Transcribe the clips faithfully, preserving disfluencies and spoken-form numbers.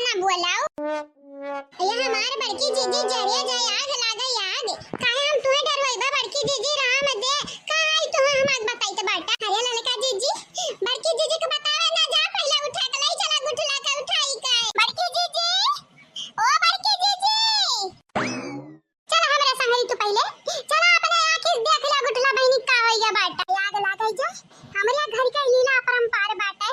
ना बोलाओ। ये हमार बड़की जीजी जरे जाए, आग लागे आग। काहे हम तुहे डरवइबा बड़की जीजी, राम दे। का आई तुहे हम आग बताइत बाटा। अरे ललका जीजी, बड़की जीजी के बतावे ना जा, पहिले उठा के लई चला गुठला के उठाई के। बड़की जीजी, ओ बड़की जीजी। चला हमरे संगरी तू पहिले, चला अपने आँखी से देख ला गुठला बहिनी का होइया बाटे। आग लागे जो, हमरे घर के लीला अपरंपार बाटे।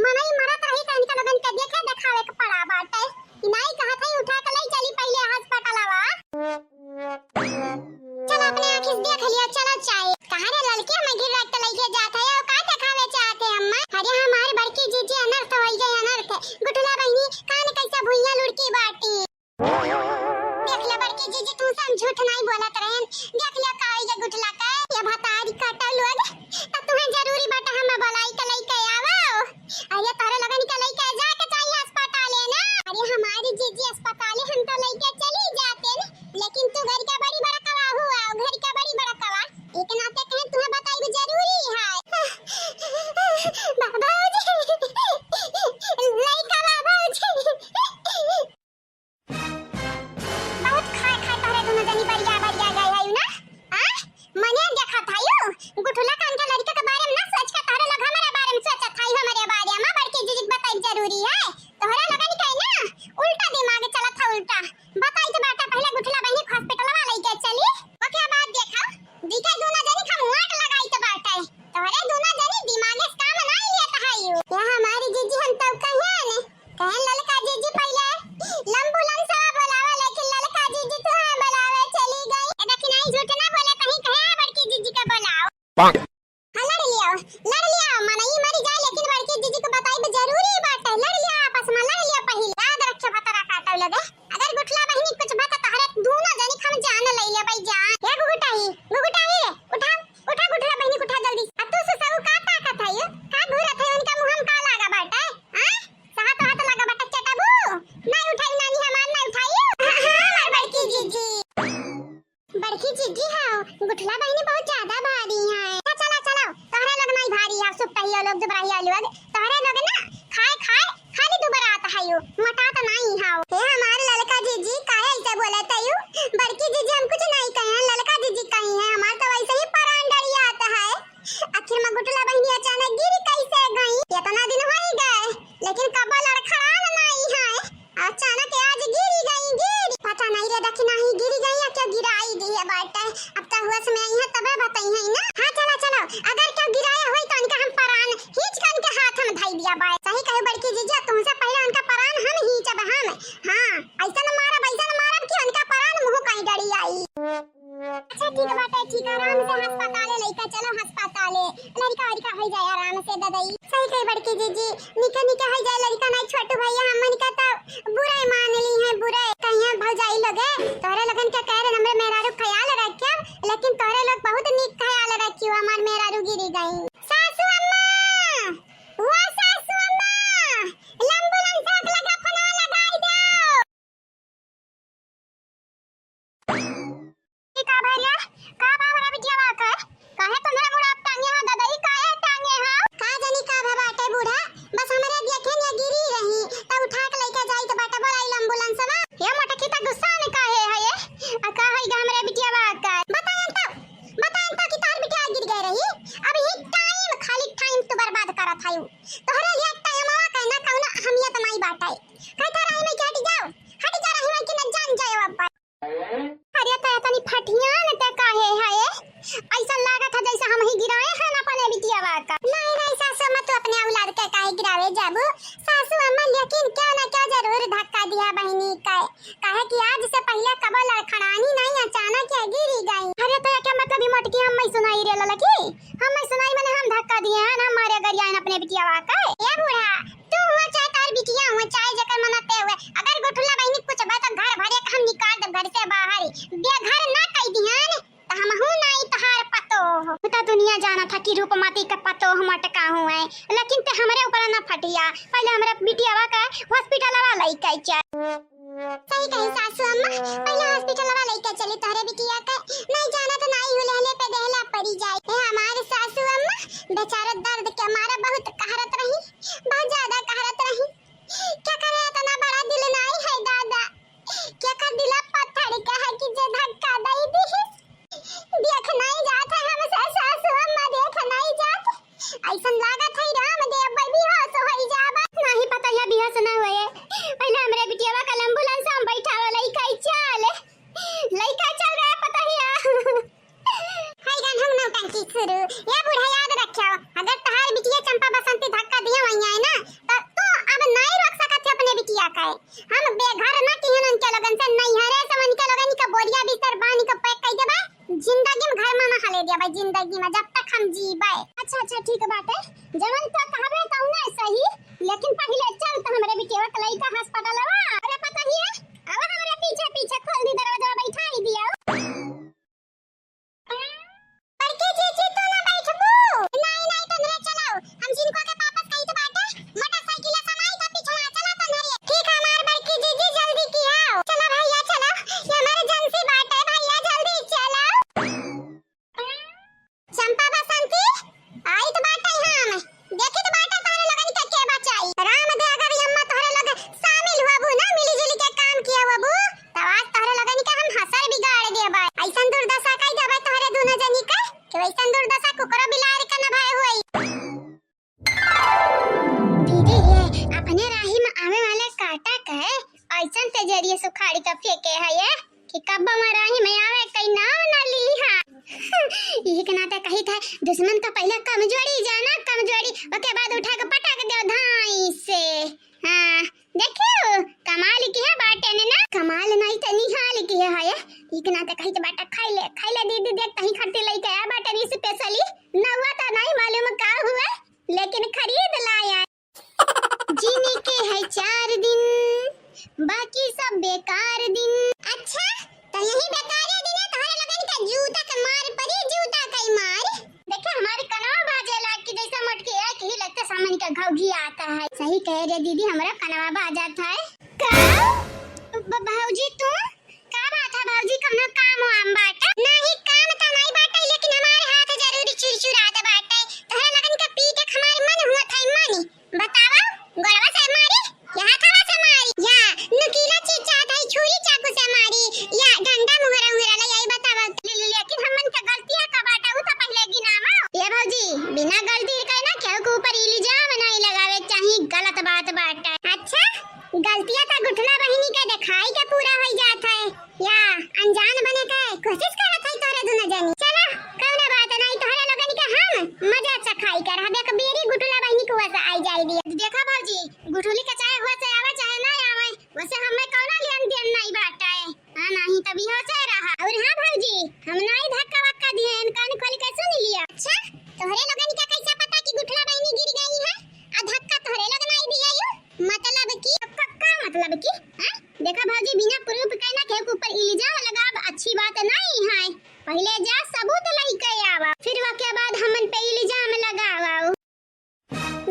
मनई मरत रही त इनका लोगन के देखे देखावे के पड़ा बाटे। ई नाई कहत है उठा के लई चली पहिले अस्पतालवा। चला अपने आँखी से देख लिया, चला चाहे। कहाँ रे ललके, हमें गिर रख के लइके जात है, और का देखावे चाहते अम्मा? अरे हमार बड़की जीजी अनर्थ होई गई, अनर्थ। गुठला बहिनी कान कैसा भुइयां लुढ़की बाटी। देख ले बड़की जीजी, तुमसे हम झूठ नाई बोलत रहेन। देख ले का होई गए गुठला के, ये भतारी काटल लोग, त तुहे जरूरी बाटे हम बोलाई के लइके आवो। अरे तोहरे लोगन के लइके जाए के चाहिए अस्पताले ना। अरे हमारी जीजी अस्पताले हम तो लइके चली जाते न, लेकिन तू घर का बड़ी बड़कवा हुआ, घर का बड़ी बड़कवा। एक नाते कहे तुहे बताई जरूरी है। बाबूजी, लइका बाबूजी। बहुत खाए खाए तोहरे दुनो जनी बरिया बरिया गए हयू ना? आ? मने देखत हयू? गुठला कान के लड़का के बारे में ना सोच के तोहरे लोग हमारे बारे में सोचत हयू, हमारे बारे में बड़की जीजी के बताई जरूरी है। तोहरे लोगन के ना उल्टा दिमाग चलत है, उल्टा। बताई तो बाटा पहले गुठला बहिनी के हॉस्पिटलवा लइके चली, ओके बाद देखा, दिखे दुनो जनी हम वाट लगाई तो बाटा। तोहरे दुनो जनी दिमागे से काम नाई लेत हयू। या हमारी जीजी हम तब कहिया ने, कहे ललका जीजी पहिले लंबुलंसवा बोलावे, लेकिन ललका जीजी तो है बोलावे चली गई। ए देखी नाई झूठ ना बोले, कहीं कहे बड़की जीजी के बोलाओ। हाँ, लड़ लिया, लड़ लिया, मनई मरी जाए, लेकिन बड़की जीजी के बताई जरूरी बात है, लड़ लिया आपस में, लड़ लिया पहिले, याद रखे भतरा काटल लगे। अगर गुठला बहिनी कुछ बात तोहरे दुनो जनी हम जान ले लेबै जान। ए गुगुटाही, गुगुटाही रे, उठा, उठा गुठला बहिनी, उठा जल्दी। आ तू सुसऊ का ताकत है यो? का घूरत है उनका मुँह में का लागा बाटे? आ? साहत वाहत लागा बाटे चटाबू? नहीं उठाई नानी हमार, नहीं उठाई। हाँ, हाँ, हमार बड़की जीजी। बड़की जीजी हाँ, गुठला बहिनी बहुत ज्यादा भारी है। चला, चला, चला, तोहरे लोग नहीं भारी है, सुपटहिया लोग, दुबरहिया लोग, तोहरे लोग ना खाए खाए खाली दुबरात हयू, मोटात नाई हऊ। हे हमार ललका जीजी, काहे ऐसे बोलत हयू? बड़की जीजी हम कुछ नहीं कहे हैं, ललका जीजी कही है, हमार तो वैसे ही परान डरियात है। आखिर में गुठला बहिनी अचानक गिरी कैसे गई? इतना दिन हो ही गए, लेकिन कबो लड़खड़ान नाई है। अचानक आज गिरी गई, गिरी। पता नहीं रे दखिना ही गिरी गई या क्यों गिराई दी है बाटे। अब तो होश में आई है तबे बताई है ना। हाँ चला चला, अगर क्यों गिराया होई तो इनका हम परान हीच के उनके हाथ में धई दिया बाय। सही कहे बड़की जीजा, तुमसे पहले उनका परान हम हीचब हम। हाँ, ऐसन मारब, ऐसन मारब कि उनका परान मुँह कहीं गड़ी आई। अच्छा ठीक बाटे, ठीक, आराम से अस्पताले लइका चलो, अस्पताले लड़का वड़का हो जाए आराम से ददई। सही कहे बड़की जीजी, निके निके हो जाए लड़का, नहीं छोटू भैया हमन का तो बुराई मान ली है, बुराई कहिया भौजाई लोगे, तोहरे लोगन के कह रहे हमरे मेहरारू ख्याल रखे, लेकिन तोहरे लोग बहुत निक ख्याल रखियो, हमार मेहरारू गिरी गई। सासू अम्मा, ओ सासू अम्मा, एम्बुलेंस लगा, फोनवा लगाई दो। ई का भैया, का बा हमरा बिटिया बा के? काहे तुम्हरे मुड़ा पे टांगे हो ददई, काहे टांगे हो? का जानी का भा बाटे बूढ़ा, बस हमरे देखे ने गिरी रही, त उठा के लइका जाइत बाटे, बोलाई एम्बुलेंस बा। ये मोटकी त गुस्सा में काहे है ये? आ का है गा हमरे बिटिया बा के? बतायन त, बतायन त कि तार बिटिया गिर गए रही। अब ये टाइम, खाली टाइम तू बर्बाद करत है। तोहरे लिए टाइमवा के ना कौनो अहमियत नहीं बाटे। कहता रही मैं कि हट जाओ, हट जा रही मैं कि न जान जाए अब। अरे तै तनी फटियान तै काहे है? ऐसा लागत है जैसे हम ही गिराए हैं ना अपने बिटिया बा का। नहीं, नहीं सासू अम्मा, तू अपने औलाद के काहे गिरावे जाबू? सासू अम्मा, लेकिन क्यों ना क्यों जरूर धक्का दिया बहिनी का। काहे कि आज से पहले कबो लड़खड़ानी नहीं, अचानक ये गिरी गई। अरे तो क्या मतलब ही मोटकी हम मैं सुनाई रे ललकी? हम मैं सुनाई मने हम धक्का दिए हैं ना, मारे गरिया हैं अपने बिटिया बा का। ए बूढ़ा, तू हुआ चाहे तार बिटिया हुआ, चाहे जेकर मन ते हुए, अगर गुठला बहिनी कुछ बा तो घर भरे के हम निकाल देब घर से बाहर, बेघर ना कई दिहन, त हमहू नाई तहार पतोह। त दुनिया जाना था कि रूपमती के पतोह मटका हुए, लेकिन ते हमरे ऊपर ना फटिया, पहले हमरे बिटियावा के हॉस्पिटलवा लइके चल। सही कही सासू अम्मा, पहले हॉस्पिटलवा लइके चली तोहरे बिटिया के, नहीं जाना तो नाई हुलहले पे देहला पड़ी जाए। ए हमारे सासू अम्मा, बेचारा दर्द के मारा बहुत कहरत रही, बहुत ज्यादा कहरत रही। क्या करे इतना बड़ा किया कहे। हम बेघर ना किहन उनके लोगन से, नैहरे से उनके लोगन के बोरिया बिस्तर बांध के पैक कर देबे। जिंदगी में घर में ना हले देबे, जिंदगी में जब तक हम जीबे। अच्छा, अच्छा, ठीक बाटे, जवन तो कहबे तौने सही, लेकिन पहिले चल तो हमरे बिटिया के लइका अस्पतालवा। अरे पतोहिया, अब हमरे पीछे पीछे खोल दी दरवाजा, बैठाई दिया। बड़की जीजी, तू ना बैठबू? नहीं, नहीं, तन्हरे चलाओ। हम जिनको के पापा कहित बाटे, मोटरसाइकिल समाई तो पिछवा चला तन्हरे। ठीक है, हमार बड़की जीजी, जल्दी किया। चला भैया, चला। ये इमरजेंसी बाटे भैया, जल्दी चला। चंपा बसंती, आइत बाटे हम। देखित बाटे तोहरे लोगन के के बचाई। राम दे, अगर ई अम्मा तोहरे लोग शामिल हुआबू ना, मिली जुली के काम किया हुआबू, तब आज तोहरे लोगन के हम हसर बिगाड़ देबे। ऐसन दुर्दशा कई देबे तोहरे दुनो जनी के, कि वैसन दुर्दशा कुकुरो बिलार के न भय हुई। दीदी, ये अपने राही में आवे वाले कांटा के ऐसन तेजरिए से उखाड़ के फेंके है ये, कि कब मराही में आवे कई नाम न ली हा। यही के नाते कहित है, दुश्मन का पहले कमजोरी जाना, कमजोरी, ओके बाद उठा के पटक दो धाई से। हाँ, देखियो, कमाल किहे बाटे ने ना, कमाल नहीं तो निहाल किहे है। यही के नाते कहित बाटे, खाई ले, खाई ले दीदी, देख तही खरती लइके आया बाटे नी specially। नौवा तो नहीं मालूम का हुआ, लेकिन खरीद लाया। जीने के है चार दिन, बाकी सब बेकार दिन। अच्छा, तो यही बेकारे दिन है, तोहरे लोगन के जूता के मार पड़ी, जूता के मार। देखे, हमारे कनवा बाजे लाग कि जैसे मोटकी है कि लगते सामने का घौघी आता है। सही कहे रे दीदी, हमरा कनवा बाजत है। का? ब-, भौजी तू? का बात है भौजी, कौनो काम वाम बाटे? नाही, काम तो नाही बाटे, लेकिन हमारे हाथ जरूर चुरचुरात बाटे। तोहरा लोगन के पीटे के हमार मन हुआ था, मन। बतावा, गोड़वा से मारी, या हथवा से मारी, या नुकीला चीज चाहत है, छुरी चाकू से मारी, या डंडा मुहरा उहरा ले आई, बतावा। ले, ले, लेकिन हमन के गलतिया का बाटे, उ तो पहले गिनावा। ए भौजी, बिना गलती के ना केहू के ऊपर इल्जाम नहीं लगावे चाही, गलत बात बाटे। अच्छा, गलतिया तो गुठला बहिनी के देखाई के पूरा होई जात है। या अनजान बने के कोशिश करत है तोहरे दुनो जनी। चला, कौनो बात नहीं, तोहरे लोगन के हम मजा चखाई के रहब। एक बेरी गुठला बहिनी के हुआ से आई जाई दिया। देखा भौजी, गुठुली के चाहे हुआ से आवे चाहे ना आवे, वैसे हमें कौनो लेन देन नहीं बाटे। हाँ, नहीं तब इहो से रहा। और हाँ भौजी, हम नहीं धक्का वक्का दिए, कान खोल के सुन लिया। अच्छा, तोहरे लोगन के कैसे पता कि गुठला बहिनी गिर गई है? आ धक्का तोहरे लोग नहीं दिया यू? मतलब कि? का, का मतलब कि? हाँ? देखा भौजी, बिना proof के ना केहू के ऊपर इल्जाम लगाब अच्छी बात नहीं है। पहले जा सबूत लेके आवा, फिर ओके बाद हमन पे इल्जाम लगावा।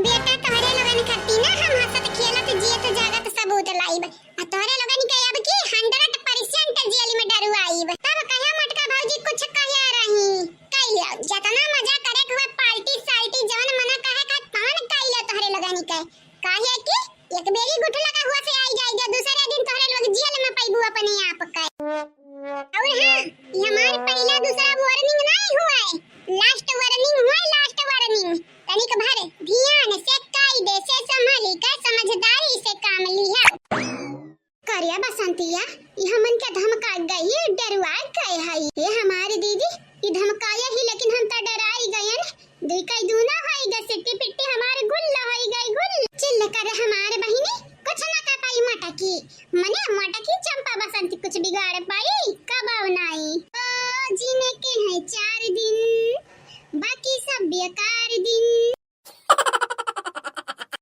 बेटा, तोहरे लोगन खातिर ना हम हंसत खेलत जियत जागत सबूत लाइब। आ तोहरे लोगन के अब की hundred percent जेल में डरवाइब। तब कहिया मोटका भौजी कुछ कहिया रही। कहिया, जतना मजा करे के हुए, पार्टी सार्टी जवन मना कहे का तवन कहिया तोहरे लोगन के। काहे कि एक बेरी गुठला का हुआ से आई जाई जा, दूसरे दिन तोहरे लोग जेल में पैबू अपने आप के। और हाँ, ये हमार पहला दूसरा warning नहीं हुआ है, last warning हुआ है, last warning। तनिक भर ध्यान से, कायदे से, संभली के, समझदारी से काम लिहा। करिया बसंतिया, ई हमन के धमका गई, डरवा गए हई। हे हमारी दीदी, ई धमकाया ही, लेकिन हम त डराई गयन। दुई कई दूना होई गए, सिट्टी पिट्टी हमार गुल होई गई, गुल। चिल्ल कर हमार बहिनी, कुछ ना कर पाई मोटकी। मने मोटकी चंपा बसंती कुछ बिगाड़ पाई, कबाऊ नाई। ओ, जीने के हैं चार दिन, बाकी सब बेकार दिन।